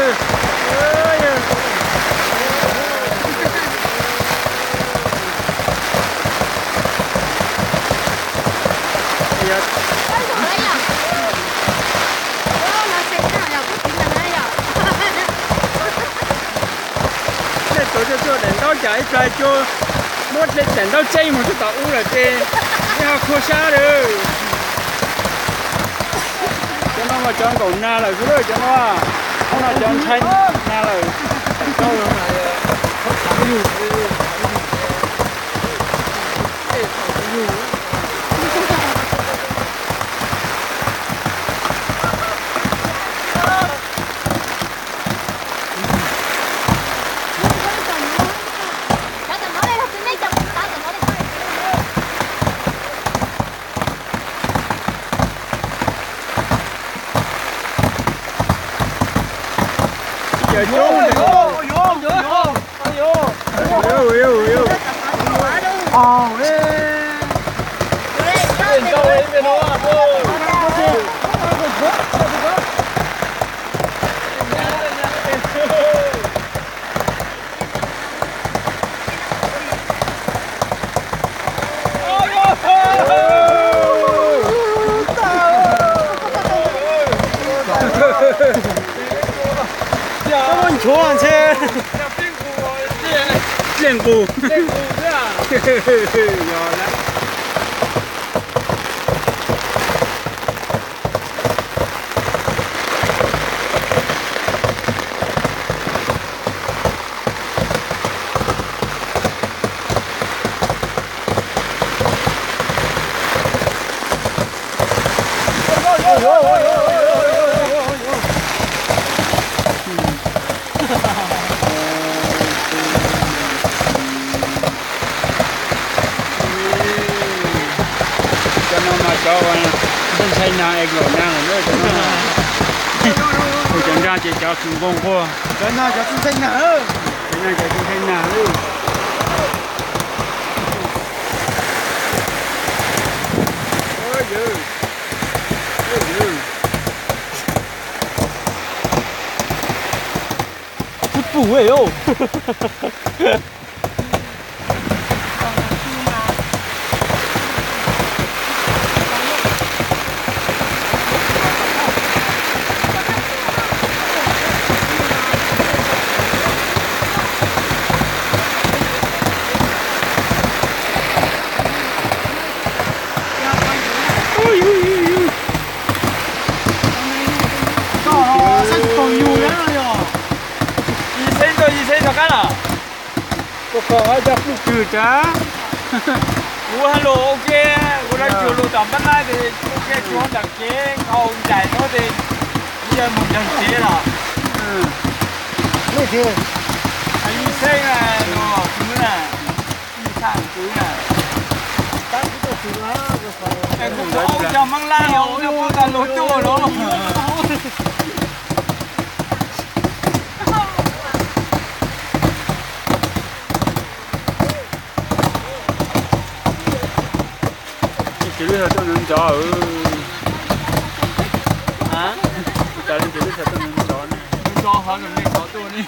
Nej tuav tuaj daim ntaub cas ib pliag cua, muab daim ntaub tseeb mus rau tom ub lawm ces yeej ho khuab sab lawm. Cov no mas cov nkaum nag lawm xwb, cov no, cov no cov ntshai nag lawm. Nchuav ntshe. Dlej nqus. Cov no mas cov ntshai nag es nkaum nag lawm na cov no. Cov nrag ces cov tsis nqua nquag. Cov no cov tsis ntshai nag. Cov no cov tsis ntshai nag lawm. Twb pum os. Koj saib tsis taus yus na yog. Yis Xeeb rau Yis Xeeb rov qab lawm. Koj koj coj phooj ywg rau. Kuv hais lus ua ke, kuv lawv cuag lus tom Npab Laib ces ua ke tsuav ntawm kev nkaus ncaim no ces kuv yog mus ncaug tsev los. Yis Xeeb no, kuv na, Yis Xeeb kuv na. Kuv cov Npab Laib os, ua cov pab tas lus tuaj los. Leej twg lub xyov tuaj nrov nrov. Ua cas leej twg lub xyov tuaj nrov nrov ne? Nrov hov nws me ntov tuaj ne.